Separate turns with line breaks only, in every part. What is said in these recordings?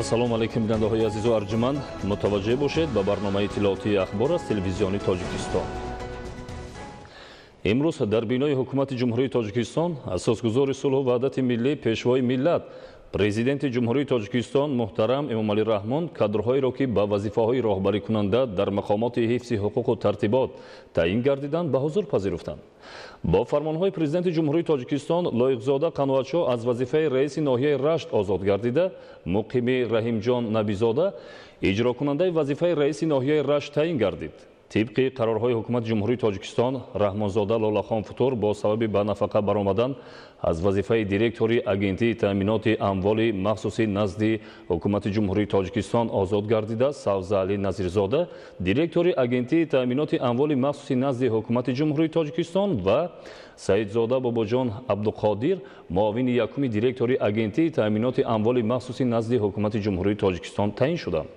Ассалому алайкум, бинандаҳои азизу арҷуманд. Мутаваҷҷеҳ бошед ба барномаи иттилоотии ахбор аз телевизиони Тоҷикистон. Имрӯз дар бинои ҳукумати Ҷумҳурии Тоҷикистон асосгузори сулҳу ваҳдати миллӣ, пешвои миллат, Президенти Ҷумҳурии Тоҷикистон муҳтарам Эмомалӣ Раҳмон кадрҳоеро, ки ба вазифаҳои роҳбарикунанда дар мақомоти ҳифзи ҳуқуқу тартибот таъин гардиданд, ба ҳузур пазируфтанд. Бо фармонҳои Президенти Ҷумҳурии Тоҷикистон Лоиқзода Қаноатшоҳ аз вазифаи раиси ноҳияи Рашт озод гардида, муқими Раҳимҷон Набизода иҷрокунандаи вазифаи раиси ноҳияи Рашт таъин гардид. Тибқи қарорҳои ҳукумати Ҷумҳурии Тоҷикистон Раҳмонзода Лолахон Футур бо сабаби ба нафақа баромадан аз вазифаи директори Агентии таъминоти амволи махсуси назди ҳукумати Ҷумҳурии Тоҷикистон озод гардида, Савзаалӣ Назирзода директори Агентии таъминоти амволи махсуси назди ҳукумати Ҷумҳурии Тоҷикистон ва Саидзода Бобоҷон Абдуқодир муовини якуми директори Агентии таъминоти амволи махсуси назди ҳукумати Ҷумҳурии Тоҷикистон таъин шуданд.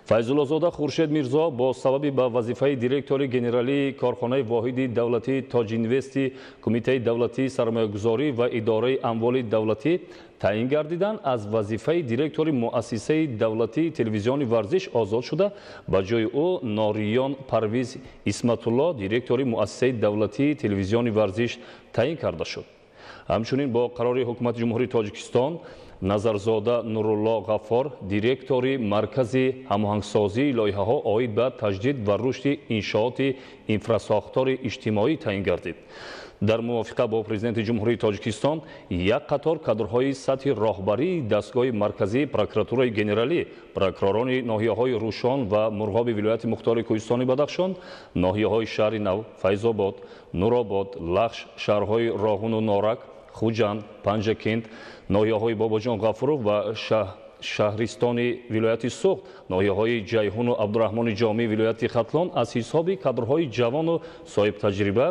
Файзуллозода Хуршед Мирзо бо сабаби ба вазифаи директори генералии корхонаи воҳиди давлатии Тоҷинвести Кумитаи давлатии сармоягузорӣ ва идораи амволи давлатӣ таъин гардидан, аз вазифаи директори муассисаи давлатии телевизиони варзиш озод шуда, ба ҷои ӯ Нориён Парвиз Исматулло директори муассисаи давлатии телевизиони варзиш таъин карда шуд. Ҳамчунин бо қарори ҳукумати Ҷумҳурии Тоҷикистон Назарзода Нурулло Ғаффор директори Маркази ҳамоҳангсозии лоиҳаҳо оид ба таҷдид ва рушди иншооти инфрасохтори иҷтимоӣ таъин гардид. Дар мувофиқа бо Президенти Ҷумҳурии Тоҷикистон як қатор кадрҳои сатҳи роҳбарии дастгоҳи марказии прокуратураи генералӣ, прокуророни ноҳияҳои Рӯшон ва Мурғоби вилояти мухтори Кӯҳистони Бадахшон, ноҳияҳои шаҳри Нав, Файзобод, Нуробод, Лахш, шаҳрҳои Роғуну Норак, Хуҷанд, Панҷакент, ноҳияҳои Бобоҷон Ғафуров ва шаҳристони вилояти Суғд, ноҳияҳои Ҷайҳуну Абдураҳмони Ҷомӣ вилояти Хатлон аз ҳисоби кадрҳои ҷавону соҳибтаҷриба,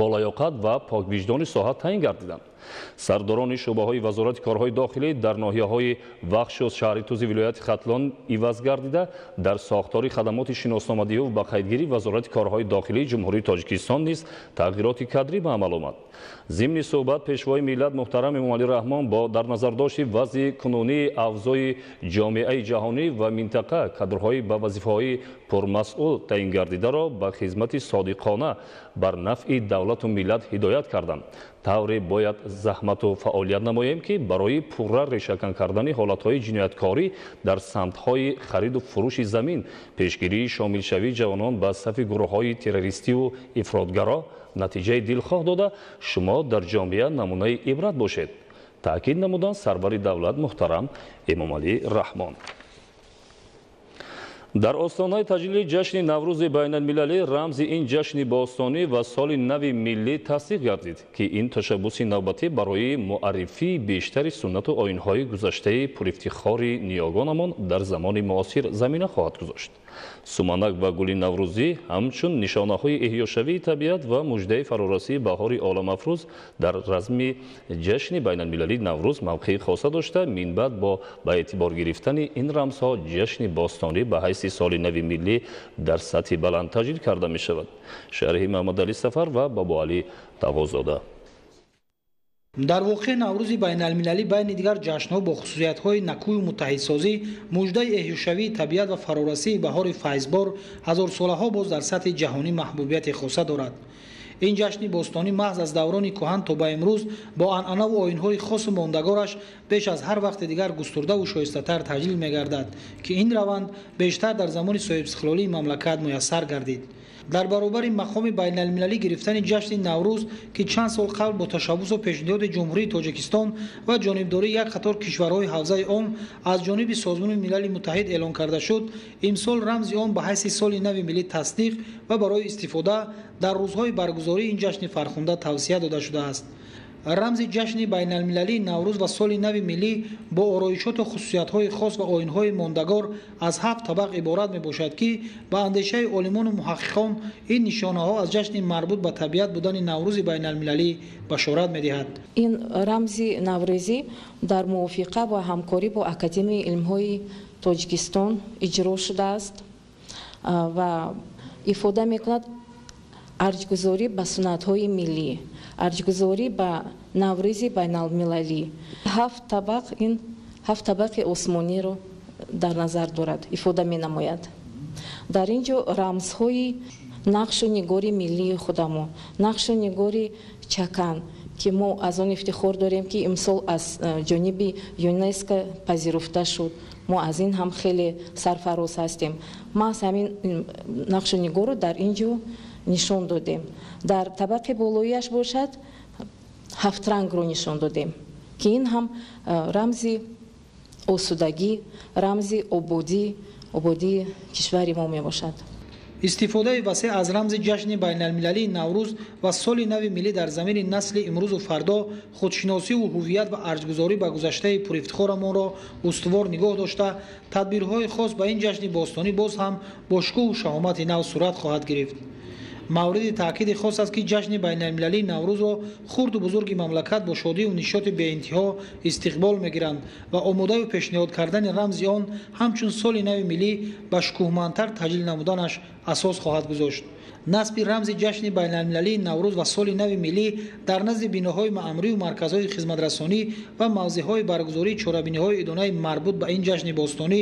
болаёқат ва поквиҷдони соҳа таъин гардиданд. Сардорони шӯъбаҳои Вазорати корҳои дохилӣ дар ноҳияҳои Вахшу шаҳри Тузи вилояти Хатлон иваз гардида, дар сохтори хадамоти шиносномадиҳу ба қайдгирии Вазорати корҳои дохилии Ҷумҳурии Тоҷикистон низ тағйироти кадрӣ ба амал омад. Зимни суҳбат пешвои миллат муҳтарам Эмомалӣ Раҳмон бо дар назардошти вазъи кунунии авзои ҷомеаи ҷаҳонӣ ва минтақа кадрҳои ба вазифаҳои пурмасъул таъин гардидаро ба хизмати содиқона бар нафъи давлату миллат ҳидоят карданд. Тавре бояд заҳмату фаъолият намоем, ки барои пурра решакан кардани ҳолатҳои ҷинояткорӣ дар самтҳои хариду фурӯши замин, пешгирии шомилшавии ҷавонон ба сафи гурӯҳҳои террористиву ифротгаро натиҷаи дилхоҳ дода, шумо дар ҷомеа намунаи ибрат бошед, таъкид намуданд сарвари давлат муҳтарам Эмомалӣ Раҳмон. Дар остонаи таҷлили ҷашни Наврӯзи байналмилалӣ рамзи ин ҷашни бостонӣ ва соли нави миллӣ тасдиқ гардид, ки ин ташаббуси навбатӣ барои муаррифии бештари суннату оинҳои гузаштаи пурифтихори ниёгонамон дар замони муосир замина хоҳад гузошт. Суманак ва гули наврӯзӣ ҳамчун нишонаҳои эҳёшавии табиат ва муждаи фарорасии баҳори оламафрӯз дар разми ҷашни байналмилалии Наврӯз мавқеи хоса дошта, минбаъд бо ба эътибор гирифтани ин рамзҳо ҷашни бостонӣ ба ҳайси соли нави миллӣ дар сатҳи баланд таҷлил карда мешавад. Шарҳи Маҳмадалӣ Сафар ва Бобоалӣ Тағозода.
Дар воқеъ Наврӯзи байналмилалӣ байни дигар ҷашнҳо бо хусусиятҳои накӯю муттаҳидсозӣ, муждаи эҳёшавии табиат ва фарорасии баҳори файзбор ҳазорсолаҳо боз дар сатҳи ҷаҳонӣ маҳбубияти хоса дорад. Ин ҷашни бостонӣ маҳз аз даврони кӯҳан то ба имрӯз бо анъанаву оинҳои хосу мондагораш беш аз ҳар вақти дигар густурдаву шоистатар таҷлил мегардад, ки ин раванд бештар дар замони соҳибистиқлолии мамлакат муяссар гардид. Дар баробари мақоми байналмилалӣ гирифтани ҷашни Наврӯз, ки чанд сол қабл бо ташаббусу пешниҳоди Ҷумҳурии Тоҷикистон ва ҷонибдории як қатор кишварҳои ҳавзаи он аз ҷониби Созмони Милали Муттаҳид эълон карда шуд, имсол рамзи он ба ҳайси соли нави миллӣ тасдиқ ва барои истифода дар рӯзҳои баргузории ин ҷашни фархунда тавсия дода шудааст. Рамзи ҷашни байналмилалии Наврӯз ва соли нави миллӣ бо ороишоту хусусиятҳои хос ва оинҳои мондагор аз 7 табақ иборат мебошад, ки ба андешаи олимону муҳаққиқон ин нишонаҳо аз ҷашни марбут ба табиат будани Наврӯзи байналмилалӣ башорат медиҳад.
Ин рамзи наврӯзӣ дар мувофиқа ва ҳамкорӣ бо Академияи илмҳои Тоҷикистон иҷро шудааст ва ифода мекунад арҷгузорӣ ба суннатҳои миллӣ, арҷгузорӣ ба Наврӯзи байналмилалӣ. 7 табақ ин 7 табақи осмониро дар назар дорад, ифода менамояд. Дар ин ҷо рамзҳои нақшу нигори миллии худамо, нақшу нигори чакан, ки мо аз он ифтихор дорем, ки имсол аз ҷониби ЮНЕСКО пазируфта шуд. Мо аз ин ҳам хеле сарфароз ҳастем. Маҳз ҳамин нақшу нигорро дар ин ҷо нишон додем. Дар табақи болояш бошад 7 рангро нишон додем, ки ин ҳам рамзи осудагӣ, рамзи ободии кишвари мо мебошад.
Истифодаи васеъ аз рамзи ҷашни байналмилалии Наврӯз ва соли нави миллӣ дар замини насли имрӯзу фардо худшиносиву ҳуввият ва арҷгузорӣ ба гузаштаи пурэфтихорамонро устувор нигоҳ дошта, тадбирҳои хос ба ин ҷашни бостонӣ боз ҳам бо шукӯҳу шаҳомати нав сурат хоҳад гирифт. Мавриди таъкиди хос аст, ки ҷашни байналмилалии Наврӯзро хурду бузурги мамлакат бо шодию нишоти беинтиҳо истиқбол мегиранд ва омодаю пешниҳод кардани рамзи он ҳамчун соли нави миллӣ ба шукӯҳмандтар таҷлил намуданаш асос хоҳад гузошт. Насби рамзи ҷашни байналмилалии Наврӯз ва соли нави миллӣ дар назди биноҳои маъмурию марказҳои хизматрасонӣ ва мавзеъҳои баргузории чорабиниҳои идонаи марбут ба ин ҷашни бостонӣ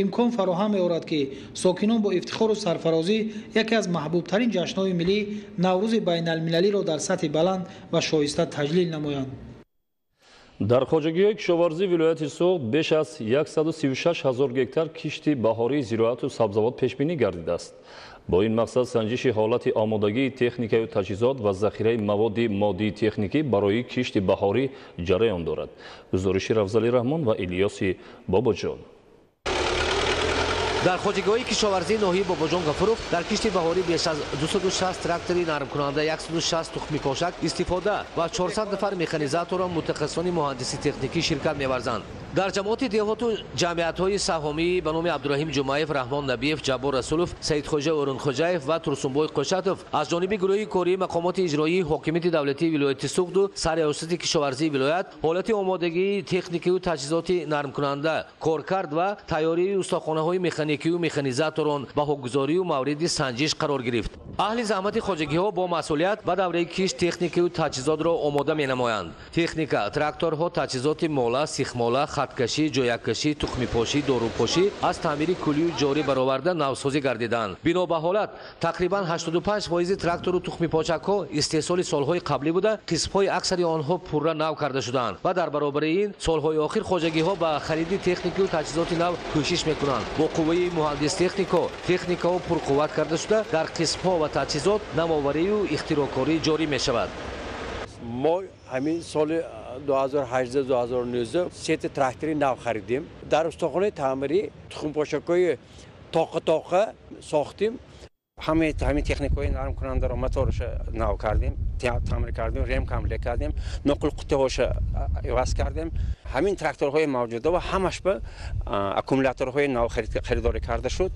имкон фароҳам меорад, ки сокинон бо ифтихору сарфарозӣ яке аз маҳбубтарин ҷашнҳои миллӣ Наврӯзи байналмилалиро дар сатҳи баланд ва шоиста таҷлил намоянд.
Дар хоҷагиҳои кишоварзии вилояти Суғд беш аз 136 ҳазор гектар кишти баҳории зироату сабзавот пешбинӣ гардидааст. Бо ин мақсад санҷиши ҳолати омодагии техникаю таҷҳизот ва захираи маводи моддии техникӣ барои кишти баҳорӣ ҷараён дорад. Гузориши Рафзали Раҳмон ва Илёси Бобоҷон.
Дар хоҷагиҳои кишоварзии ноҳияи Бобоҷон Ғафуров дар кишти баҳорӣ беш аз 260 трактори нармкунанда, 160 тухмипошак истифода ва 400 нафар механизаторон, мутахассисони муҳандиси техникӣ ширкат меварзанд. Дар ҷамоати деҳоту ҷамъиятҳои саҳомӣ ба номи Абдураҳим Ҷумаев, Раҳмон Набиев, Ҷаббор Расулов, Саидхоҷа Орунхоҷаев ва Турсунбой Қошатов аз ҷониби гурӯҳи кории мақомоти иҷроии ҳокимияти давлатии вилояти Суғду сарриёсати кишоварзии вилоят ҳолати омодагии техникию таҷҳизоти нармкунанда, коркард ва тайёрии устохонаҳои механикию механизаторон баҳогузорию мавриди санҷиш қарор гирифт. Аҳли заҳмати хоҷагиҳо бо масъулият ба давраи кишт техникию таҷҳизотро омода менамоянд. Техника, тракторҳо, таҷҳизоти мола, сихмола, хаткашӣ, ҷояккашӣ, тухмипошӣ, дорупошӣ аз таъмири куллию ҷорӣ бароварда навсозӣ гардиданд. Бино ба ҳолат, тақрибан 85% трактору тухмипочакҳо истеҳсоли солҳои қаблӣ буда, қисмҳои аксари онҳо пурра нав карда шуданд ва дар баробари ин солҳои охир хоҷагиҳо ба хариди техникию таҷҳизоти нав кӯшиш мекунанд. Бо қувваи муҳандис-техникҳо техникаҳо пурқувват карда шуда, дар қисмҳо ва таҷҳизот навоварию ихтироъкорӣ ҷорӣ мешавад.
Мо ҳамин соли 2018-2019 сети трактори нав харидем. Дар устохонаи таъмирӣ тухмпошакҳои тоқа-тоқа сохтем.
Ҳамаи техникаҳои нармкунандаро моторша нав кардем, таъмир кардем, ремкомплект кардем, ноқулқуттиҳоша иваз кардем. Ҳамин тракторҳои мавҷуда ва ҳамаш ба аккумуляторҳои нав харидорӣ карда шуд.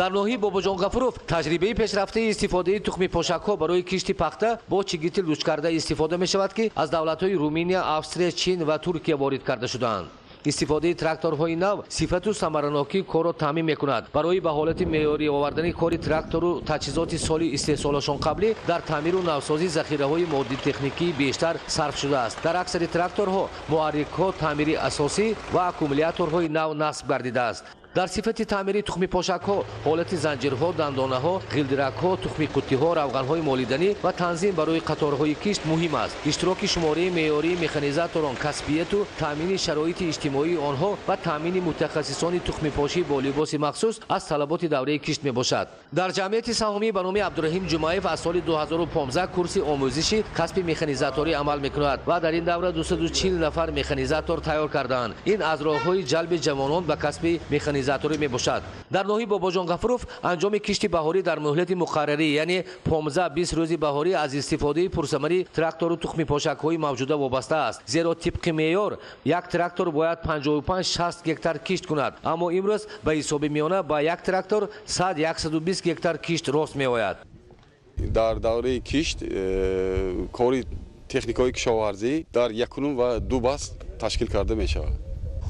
Дар ноҳияи Бобоҷон Ғафуров таҷрибаи пешрафтаи истифодаи тухмипошакҳо барои кишти пахта бо чигити лучкарда истифода мешавад, ки аз давлатҳои Руминия, Австрия, Чин ва Туркия ворид карда шудаанд. Истифодаи тракторҳои нав сифату самаранокии корро таъмин мекунад. Барои ба ҳолати меъёрӣ овардани кори трактору таҷҳизоти соли истеҳсолашон қаблӣ дар таъмиру навсозии захираҳои моддитехникии бештар сарф шудааст. Дар аксари тракторҳо муҳаррикҳо таъмири асосӣ ва аккумуляторҳои нав насб гардидааст. Дар сифати таъмири тухмипошакҳо ҳолати занҷирҳо, дандонаҳо, ғилдиракҳо, тухмиқуттиҳо, равғанҳои молиданӣ ва танзим барои қаторҳои кишт муҳим аст. Иштироки шумораи меъёрии механизаторон, касбияту таъмини шароити иҷтимоии онҳо ва таъмини мутахассисони тухмипошӣ бо либоси махсус аз талаботи давраи кишт мебошад. Дар ҷамъияти саҳомӣ ба номи Абдураҳим Ҷумаев аз соли 2015 курси омӯзиши касби механизаторӣ амал мекунад ва дар ин давра 240 нафар механизатор тайёр кардаанд. Ин аз роҳҳои ҷалби ҷавонон ба касби механизаторӣ механизаторӣ мебошад. Дар ноҳияи Бобоҷон Ғафуров анҷоми кишти баҳорӣ дар муҳлати муқаррарӣ, яъне 15-20 рӯзи баҳорӣ, аз истифодаи пурсамари трактору тухмипошакҳои мавҷуда вобаста аст. Зеро тибқи меъёр як трактор бояд 55-60 гектар кишт кунад, аммо имрӯз ба ҳисоби миёна ба як трактор 100-120 гектар кишт рост меояд.
Дар давраи кишт кори техникаҳои кишоварзӣ дар 1.5 ва 2 баст ташкил карда мешавад.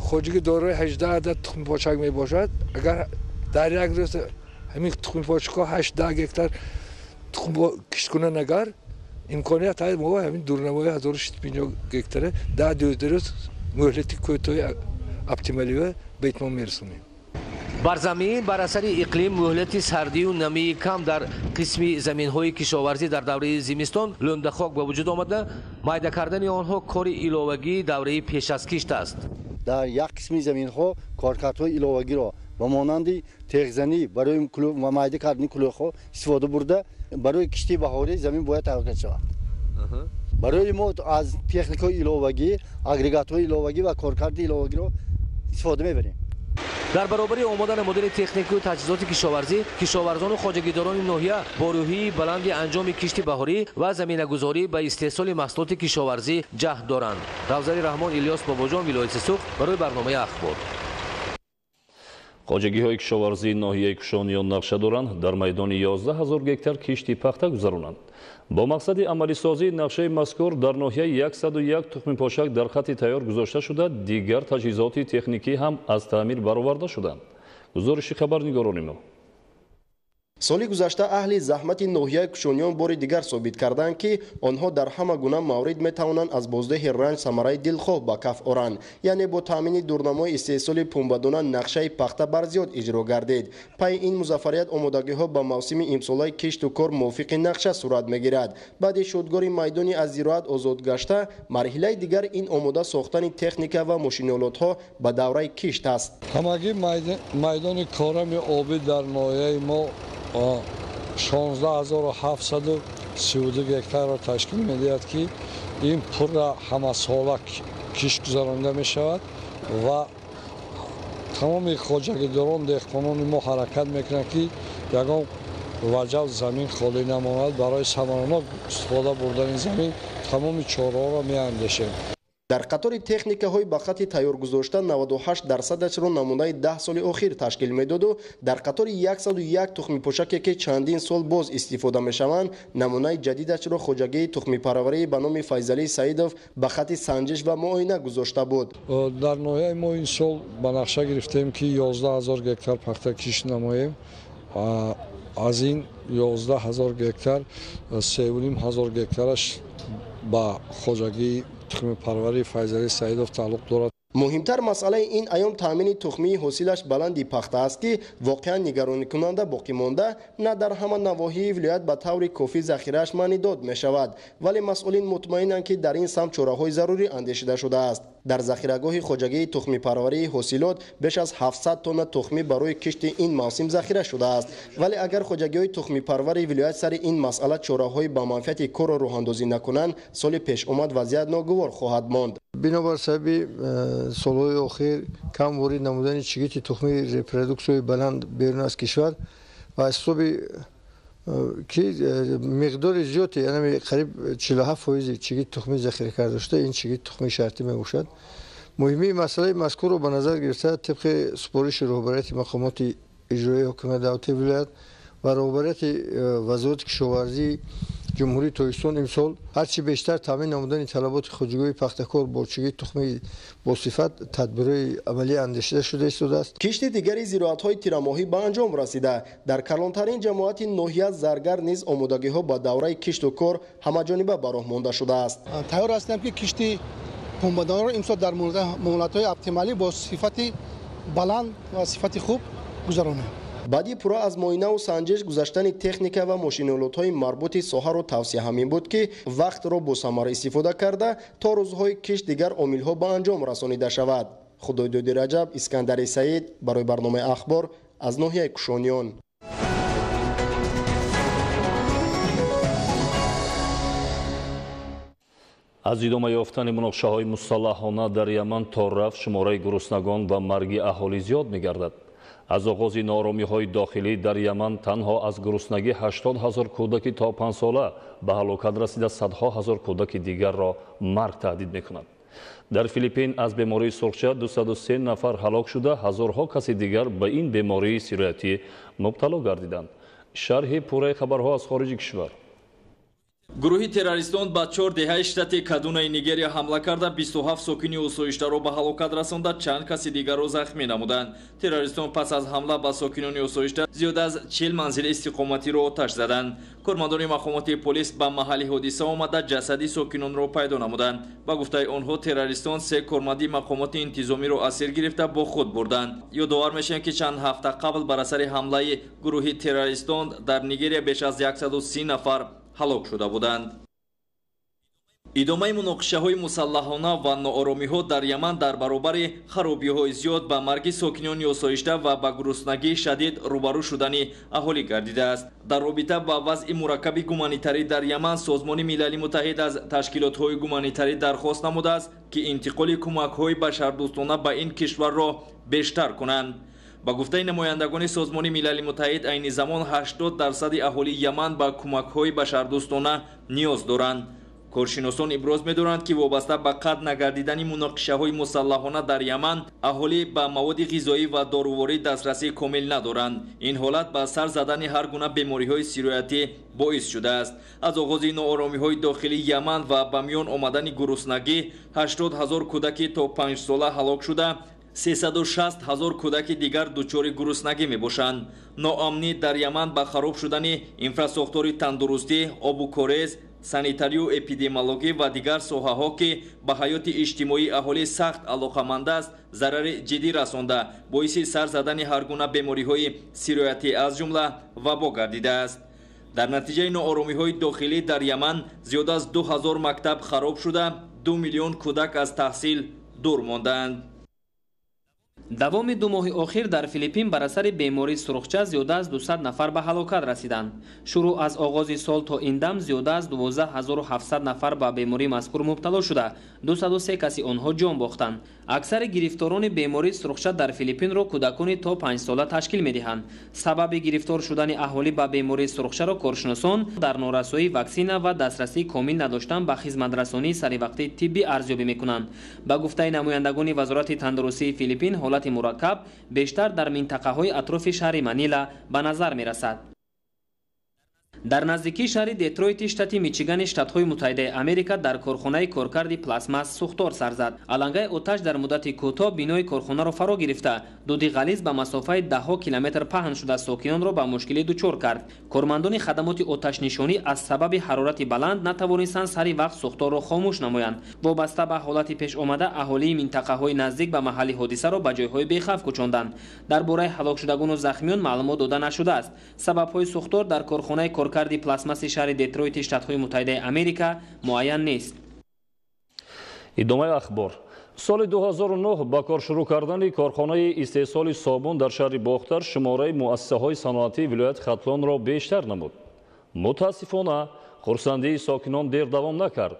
Хоҷагӣ дорои 18 адад тухмипошак мебошад. Агар дар як рӯз ҳамин тухмипошакҳо 8-10 гектар тухм кишт кунанд, агар имконият ҳаст, мо ҳамин дурнамои 1650 гектара 10-12 рӯз муҳлати кӯтоҳи оптималива ба итмом мерасонем.
Бар замин бар асари иқлим, муҳлати сардию намии кам дар қисми заминҳои кишоварзӣ дар давраи зимистон лӯндахок ба вуҷуд омада, майда кардани онҳо кори иловагии давраи пеш аз кишт аст.
Дар як қисми заминҳо коркардҳои иловагиро ба монанди теғзанӣ барои майда кардани кулӯхҳо истифода бурда, барои кишти баҳорӣ замин бояд тайёр карда шавад. Барои мо аз техникаҳои иловагӣ, агрегатҳои иловагӣ ва коркарди иловагиро истифода мебарем.
Дар баробари омода намудани техникаю таҷҳизоти кишоварзӣ, кишоварзону хоҷагидорони ноҳия бо рӯҳии баланди анҷоми кишти баҳорӣ ва заминагузорӣ ба истеҳсоли маҳсулоти кишоварзӣ ҷаҳд доранд. Равзали Раҳмон, Илёс Бобоҷон, вилояти Суғд, барои барномаи Ахбор.
Хоҷагиҳои кишоварзии ноҳияи Кушониён нақша доранд дар майдони 11 000 гектар кишти пахта гузаронанд. Бо мақсади амалисозии нақшаи мазкур дар ноҳияи 101 тухмипошак дар хати тайёр гузошта шуда, дигар таҷҳизоти техникӣ ҳам аз таъмир бароварда шуданд. Гузориши хабарнигорони мо.
Соли гузашта аҳли заҳмати ноҳияи Кушониён бори дигар собит карданд, ки онҳо дар ҳама гуна маврид метавонанд аз боздиҳи ранҷ самараи дилхоҳ ба каф оранд. Яъне бо таъмини дурнамои истеҳсоли пунбадона нақшаи пахта барзиёд иҷро гардид. Пайи ин музаффарият омодагиҳо ба мавсими имсолаи кишту кор мувофиқи нақша сурат мегирад. Баъди шудгори майдони аз зироат озод гашта, марҳилаи дигар ин омода сохтани техника ва мошинолотҳо ба давраи кишт аст.
Ҳамагӣ майдони корами обӣ дар ноҳияи мо 16732 гектарро ташкил медиҳад, ки ин пурра ҳамасола кишт гузаронида мешавад ва тамоми хоҷагидорон, деҳқонони мо ҳаракат мекунанд, ки ягон ваҷаб замин холӣ намонад. Барои самаранок истифода бурдани замин тамоми чораҳоро меандешем.
Дар қатори техникаҳои ба хати тайёр гузошта 98%-ашро намунаи 10 соли охир ташкил медоду дар қатори 101 тухмипошаке, ки чандин сол боз истифода мешаванд, намунаи ҷадидашро хоҷагии тухмипарварӣ ба номи Файзалӣ Саидов ба хати санҷиш ва муоина гузошта буд.
Дар ноҳияи мо ин сол ба нақша гирифтем, ки 11 000 гектар пахта кишт намоем. Аз ин 11 000 гектар 3 500 гектараш ба хоҷагии тухмипарварии Файзалӣ Саидов тааллуқ дорад.
Муҳимтар масъалаи ин айём таъмини тухмии ҳосилаш баланди пахта аст, ки воқеан нигароникунанда боқӣ монда, на дар ҳама навоҳии вилоят ба таври кофӣ захирааш маънидод мешавад, вале масъулин мутмаинанд, ки дар ин самт чораҳои зарурӣ андешида шудааст. Дар захирагоҳи хоҷагии тухмипарварии ҳосилот беш аз 700 тонна тухмӣ барои кишти ин мавсим захира шудааст, вале агар хоҷагиҳои тухмипарвари вилоят сари ин масъала чораҳои ба манфиати корро роҳандозӣ накунанд, соли пешомад вазъият ногувор хоҳад монд.
Бинобар сабаби солҳои охир кам ворид намудани чигити тухмии репродуксияи баланд берун аз кишвар ва аз ҳисоби ки миқдори зиёде, яъне қариб 47% чигити тухмӣ захира карда шуда, ин чигити тухмии шартӣ мебошад. Муҳимии масъалаи мазкурро ба назар гирифта, тибқи супориши роҳбарияти мақомоти иҷроии ҳукумати давлатии вилоят ва роҳбарияти вазорати кишоварзии Ҷумҳурии Тоҷикистон, имсол ҳарчи бештар таъмин намудани талаботи хоҷагиҳои пахтакор бо чигити тухмии босифат тадбирҳои амалӣ андешида шуда истодааст.
Кишти дигари зироатҳои тирамоҳӣ ба анҷом расида. Дар калонтарин ҷамоати ноҳия Заргар низ омодагиҳо ба давраи кишту кор ҳамаҷониба ба роҳ монда шудааст.
Тайёр ҳастем, ки кишти пунбадонро имсол дар муҳлатҳои оптималӣ бо сифати баланд ва сифати хуб гузаронем.
Баъди пурра аз муоинаву санҷиш гузаштани техника ва мошинолотҳои марбути соҳаро тавсия ҳамин буд, ки вақтро босамар истифода карда то рӯзҳои кишт дигар омилҳо ба анҷом расонида шавад. Худойдоди Раҷаб, Искандари Саид, барои барномаи Ахбор аз ноҳияи Кушониён.
Аз идома ёфтани муноқишаҳои мусаллаҳона дар Яман то рафт шумораи гуруснагон ва марги аҳолӣ зиёд мегардад. Аз оғози нооромиҳои дохилӣ дар Яман танҳо аз гуруснагӣ 80 ҳазор кӯдаки то 5 сола ба ҳалокат расида, садҳо ҳазор кӯдаки дигарро марг таҳдид мекунад. Дар Филиппин аз бемории сурхча 203 нафар ҳалок шуда, ҳазорҳо каси дигар ба ин бемории сироятӣ мубтало гардиданд. Шарҳи пурраи хабарҳо аз хориҷи кишвар.
Гурӯҳи террористон ба 4 деҳаи штати Кадунаи Нигерия ҳамла карда, 27 сокини осоиштаро ба ҳалокат расонда, чанд каси дигарро захмӣ намуданд. Террористон пас аз ҳамла ба сокинони осоишта зиёд аз 40 манзили истиқоматиро оташ заданд. Кормандони мақомоти полис ба маҳалли ҳодиса омада, ҷасади сокинонро пайдо намуданд. Ба гуфтаи онҳо, террористон 3 корманди мақомоти интизомиро асир гирифта бо худ бурданд. Ёдовар мешавем, ки чанд ҳафта қабл бар асари ҳамлаи гурӯҳи террористон дар Нигерия беш аз 130 нафар ҳалок шуда буданд. Идомаи муноқишаҳои мусаллаҳона ва нооромиҳо дар Яман дар баробари харобиҳои зиёд ба марги сокинони осоишта ва ба гуруснагии шадид рӯбарӯ шудани аҳолӣ гардидааст. Дар робита ба вазъи мураккаби гуманитарӣ дар Яман, Созмони Милали Муттаҳид аз ташкилотҳои гуманитарӣ дархост намудааст, ки интиқоли кӯмакҳои башардӯстона ба ин кишварро бештар кунанд. Ба гуфтаи намояндагони Созмони Милали Муттаҳид, айни замон 80% аҳолии Яман ба кӯмакҳои башардӯстона ниёз доранд. Коршиносон иброз медоранд, ки вобаста ба қатъ нагардидани муноқишаҳои мусаллаҳона дар Яман, аҳолӣ ба маводи ғизоӣ ва доруворӣ дастрасии комил надоранд. Ин ҳолат ба сар задани ҳар гуна бемориҳои сироятӣ боис шудааст. Аз оғози нооромиҳои дохилии Яман ва ба миён омадани гуруснагӣ, 80 ҳазор кӯдаки то 5 сола ҳалок шуда, 360 ҳазор кӯдаки дигар дучори гуруснагӣ мебошанд. Ноамнӣ дар Яман ба хароб шудани инфрасохтори тандурустӣ, обу корез, санитарию эпидемиологӣ ва дигар соҳаҳо, ки ба ҳаёти иҷтимоии аҳолӣ сахт алоқаманд аст, зарари ҷиддӣ расонда, боиси сар задани ҳар гуна бемориҳои сироятӣ, аз ҷумла вабо гардидааст. Дар натиҷаи нооромиҳои дохилӣ дар Яман зиёд аз 2000 мактаб хароб шуда, 2 миллион кӯдак аз таҳсил дур мондаанд.
Давоми 2 моҳи охир дар Филиппин бар асари бемории сурхча зиёда аз 200 нафар ба ҳалокат расиданд. Шурӯъ аз оғози сол то ин дам зиёда аз 12700 нафар ба бемории мазкур мубтало шуда, 203 каси онҳо ҷон бохтанд. Аксари гирифторони бемории сурхча дар Филиппинро кӯдакони то 5 сола ташкил медиҳанд. Сабаби гирифтор шудани аҳолӣ ба бемории сурхчаро коршиносон дар норасоии ваксина ва дастрасии комил надоштан ба хизматрасонии саривақтии тиббӣ арзёбӣ мекунанд. Ба гуфтаи намояндагони Вазорати тандурустии Филиппин, ҳолати мураккаб бештар дар минтақаҳои атрофи шаҳри Манила ба назар мерасад. Дар наздикии шаҳри Детройти штати Мичигани Штатҳои Муттаҳидаи Америка дар корхонаи коркарди пластмасс сӯхтор сар зад. Алангаи оташ дар муддати кӯтоҳ бинои корхонаро фаро гирифта, дуди ғализ ба масофаи даҳҳо километр паҳн шуда, сокинонро ба мушкилӣ дучор кард. Кормандони хадамоти оташнишонӣ аз сабаби ҳарорати баланд натавонистанд сари вақт сӯхторро хомӯш намоянд. Вобаста ба ҳолати пешомада, аҳолии минтақаҳои наздик ба маҳалли ҳодисаро ба ҷойҳои бехавф кӯчонданд. Дар бораи ҳалокшудагону захмиён маълумот дода нашудааст. Сабабҳои сӯхтор дар корхонаи коркарди пластмасси шаҳри Детройти Штатҳои Муттаҳидаи Америка муайян нест.
Идомаи ахбор. Соли 2009 ба кор шурӯъ кардани корхонаи истеҳсоли собун дар шаҳри Бохтар шумораи муассисаҳои саноатии вилояти Хатлонро бештар намуд. Мутаассифона, хурсандии сокинон дер давом накард.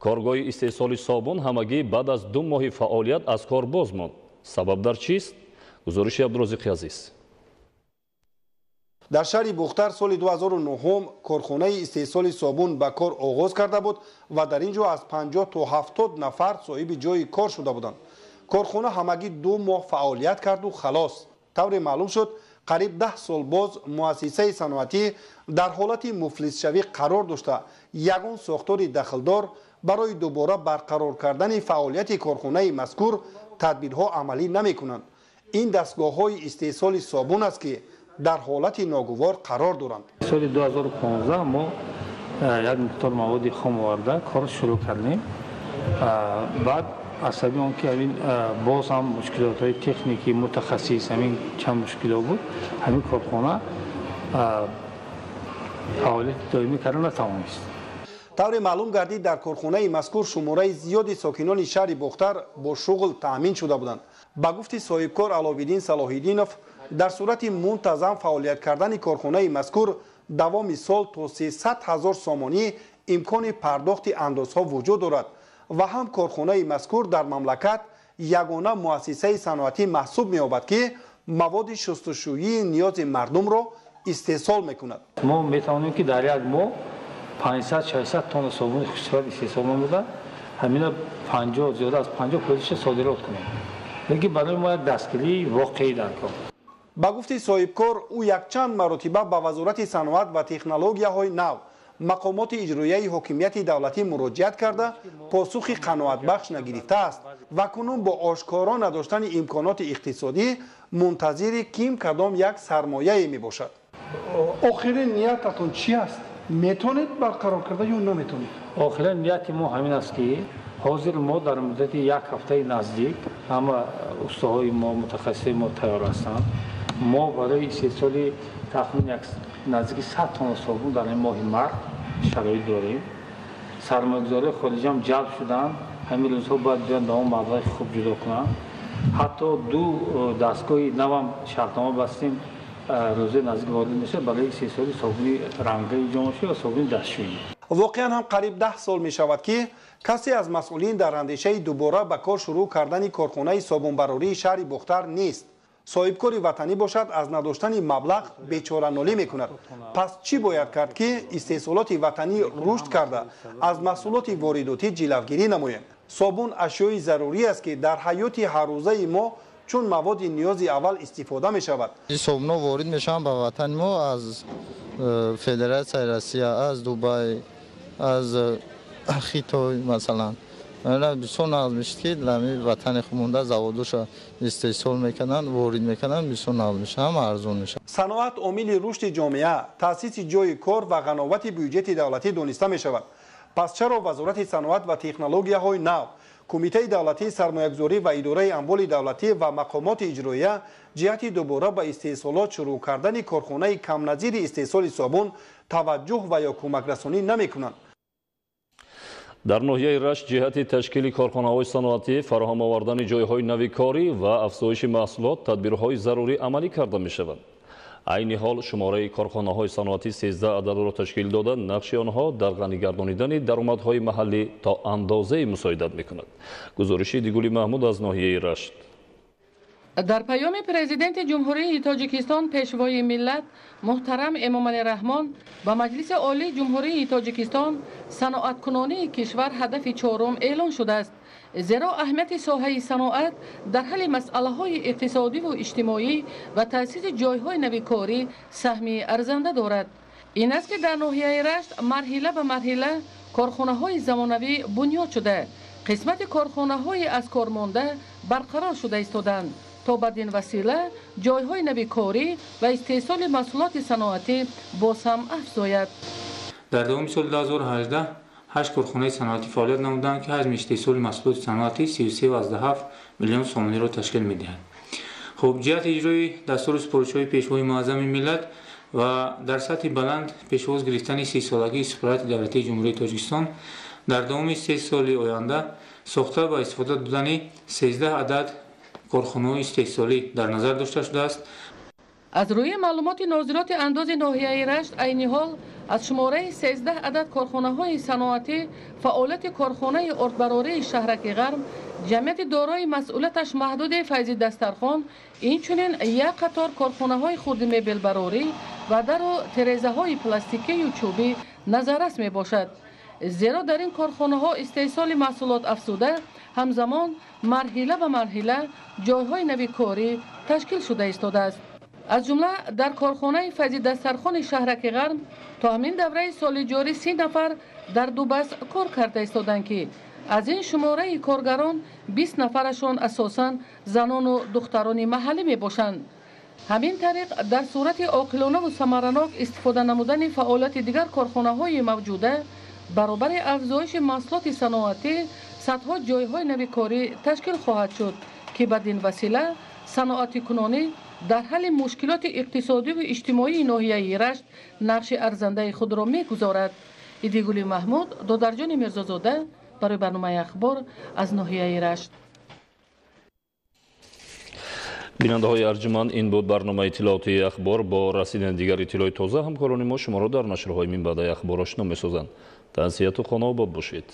Коргоҳи истеҳсоли собун ҳамагӣ баъд аз 2 моҳи фаъолият аз кор боз монд. Сабаб дар чист? Гузориши Абдурозиқи Азиз.
Дар шаҳри Бохтар соли 2009 корхонаи истеҳсоли собун ба кор оғоз карда буд ва дар ин ҷо аз 50 то 70 нафар соҳиби ҷойи кор шуда буданд. Корхона ҳамагӣ 2 моҳ фаъолият карду халос. Тавре маълум шуд, қариб 10 сол боз муассисаи саноатӣ дар ҳолати муфлисшавӣ қарор дошта, ягон сохтори дахлдор барои дубора барқарор кардани фаъолияти корхонаи мазкур тадбирҳо амалӣ намекунанд. Ин дастгоҳҳои истеҳсоли собун аст, ки дар ҳолати ногувор қарор доранд.
Соли 2015 мо як миқдор маводи хом оварда кор шурӯъ кардем. Баъд аз сабаби он ки ҳамин боз ҳам мушкилотҳои техникӣ, мутахассис, ҳамин чанд мушкилот буд, ҳамин корхона фаъолияти доимӣ карда натавонист.
Тавре маълум гардид, дар корхонаи мазкур шумораи зиёди сокинони шаҳри Бохтар бо шуғл таъмин шуда буданд. Ба гуфти соҳибкор Аловиддин Салоҳиддинов, дар сурати мунтазам фаъолият кардани корхонаи мазкур давоми сол то 300 ҳазор сомонӣ имкони пардохти андозҳо вуҷуд дорад ва ҳам корхонаи мазкур дар мамлакат ягона муассисаи саноатӣ маҳсуб меёбад, ки Маводи шустушӯии ниёзи мардумро истеҳсол мекунад.
Мо метавонем, ки дар як моҳ 500-600 тонна собуни хушсифат истеҳсол намуда, ҳамина 50, зиёда аз 50 фоизиша содирот кунем. Лекин барои мо як дастгирии воқеӣ дар кор.
Ба гуфти соҳибкор, ӯ якчанд маротиба ба Вазорати саноат ва технологияҳои нав, мақомоти иҷроияи ҳокимияти давлатӣ муроҷиат карда, посухи қаноатбахш нагирифтааст ва кунун бо ошкоро надоштани имконоти иқтисодӣ мунтазири ким кадом як сармояе мебошад.
Охирин ниятатон чи аст? Метавонед барқарор карда ё наметавонед?
Охирин нияти мо ҳамин аст, ки ҳозир мо дар муддати як ҳафтаи наздик ҳама устаҳои мо, мутахассисои мо тайёр ҳастанд. Мо барои истеҳсоли тахмин наздики 100 тонна собун дар ин моҳи март шароит дорем. Сармоягузории хориҷиам ҷалб шуданд, ҳамин рӯзҳо бояд биёнд ба он маблағи хуб ҷудо кунанд. Ҳатто ду дастгоҳи навам шартнома бастем, рӯзои наздик ворид мешавад барои истеҳсоли собуни рангаи ҷомашӯӣ ва собуни дастшӯӣ.
Воқеан ҳам қариб 10 сол мешавад, ки касе аз масъулин дар андешаи дубора ба кор шурӯъ кардани корхонаи собунбарории шаҳри Бохтар нест. Соҳибкори ватанӣ бошад, аз надоштани маблағ бечоранолӣ мекунад. Пас чӣ бояд кард, ки истеҳсолоти ватанӣ рушд карда, аз маҳсулоти воридотӣ ҷилавгирӣ намоем? Собун ашёи зарурӣ аст, ки дар ҳаёти ҳаррӯзаи мо чун маводи ниёзи аввал истифода мешавад.
Собунҳо ворид мешаванд ба ватани мо аз Федератсияи Россия, аз Дубай, аз Хитой масалан. Бисёр нағз мешид, ки дар ватани худ монда заводоша истеҳсол мекарданд, ворид мекарданд, бисёр нағз мешад, ҳама арзон мешад.
Саноат омили рушди ҷомеа, таъсиси ҷойи кор ва ғановати бюҷети давлатӣ дониста мешавад. Пас чаро Вазорати саноат ва технологияҳои нав, Кумитаи давлатии сармоягузорӣ ва идораи амволи давлатӣ ва мақомоти иҷроия ҷиҳати дубора ба истеҳсолот шурӯъ кардани корхонаи камназири истеҳсоли собун таваҷҷӯҳ ва ё кӯмакрасонӣ намекунанд?
Дар ноҳияи Рашт ҷиҳати ташкили корхонаҳои саноатӣ, фароҳам овардани ҷойҳои нави корӣ ва афзоиши маҳсулот тадбирҳои зарурӣ амалӣ карда мешаванд. Айни ҳол шумораи корхонаҳои саноатӣ 13 ададро ташкил дода, нақши онҳо дар ғанигардонидани даромадҳои маҳаллӣ то андозае мусоидат мекунад. Гузориши Дигули Маҳмуд аз ноҳияи Рашт.
Дар паёми Президенти Ҷумҳурии Тоҷикистон, Пешвои миллат муҳтарам Эмомалӣ Раҳмон ба Маҷлиси Олии Ҷумҳурии Тоҷикистон саноаткунонии кишвар ҳадафи чорум эълон шудааст. Зеро аҳамияти соҳаи саноат дар ҳалли масъалаҳои иқтисодиву иҷтимоӣ ва таъсиси ҷойҳои нави корӣ саҳми арзанда дорад. Ин аст, ки дар ноҳияи Рашт марҳила ба марҳила корхонаҳои замонавӣ бунёд шуда, қисмати корхонаҳои аз кор монда барқарор шуда истоданд, то бадин васила ҷойҳои нави корӣ ва истеҳсоли маҳсулоти саноатӣ боз ҳам афзояд.
Дар давоми соли 2018 ҳашт корхонаи саноатӣ фаъолият намуданд, ки ҳаҷми истеҳсоли маҳсулоти саноатӣ 33,7 миллион сомониро ташкил медиҳад. Хуб, ҷиҳати иҷрои дастуру супоришҳои Пешвои муаззами миллат ва дар сатҳи баланд пешвоз гирифтани 30-солагии истиқлолияти давлатии Ҷумҳурии Тоҷикистон дар давоми 3 соли оянда сохта ва истифода додани 13 адад корхонаҳои истеҳсолӣ дар назар дошта шудааст.
Аз рӯи маълумоти нозироти андози ноҳияи Рашт, айни ҳол аз шумораи 13 адад корхонаҳои саноатӣ фаъолияти корхонаи ордбарории шаҳраки Ғарб, ҷамъияти дорои масъулияташ маҳдуди Файзи Дастархон, инчунин як қатор корхонаҳои хурди мебелбарорӣ ва дару терезаҳои пластикию чӯбӣ назаррас мебошад. Зеро дар ин корхонаҳо истеҳсоли маҳсулот афзуда, ҳамзамон марҳила ба марҳила ҷойҳои нави корӣ ташкил шуда истодааст. Аз ҷумла дар корхонаи Файзи Дастархони шаҳраки Ғарб то ҳамин давраи соли ҷорӣ 30 нафар дар ду баст кор карда истоданд, ки аз ин шумораи коргарон 20 нафарашон асосан занону духтарони маҳаллӣ мебошанд. Ҳамин тариқ дар сурати оқилонаву самаранок истифода намудани фаъолияти дигар корхонаҳои мавҷуда баробари афзоиши маҳсулоти саноатӣ садҳо ҷойҳои нави корӣ ташкил хоҳад шуд, ки бадин васила саноатикунонӣ дар ҳалли мушкилоти иқтисодиву иҷтимоии ноҳияи Рашт нақши арзандаи худро мегузорад. Идигули Маҳмуд, Додарҷони Мирзозода барои барномаи Ахбор аз ноҳияи Рашт.
Бинандаҳои арҷуманд, ин буд барномаи иттилоотии Ахбор. Бо расидани дигар иттилои тоза ҳамкорони мо шуморо дар нашрҳои минбаъдаи Ахбор ошно месозанд. Тансиҳату хонаобод бошед.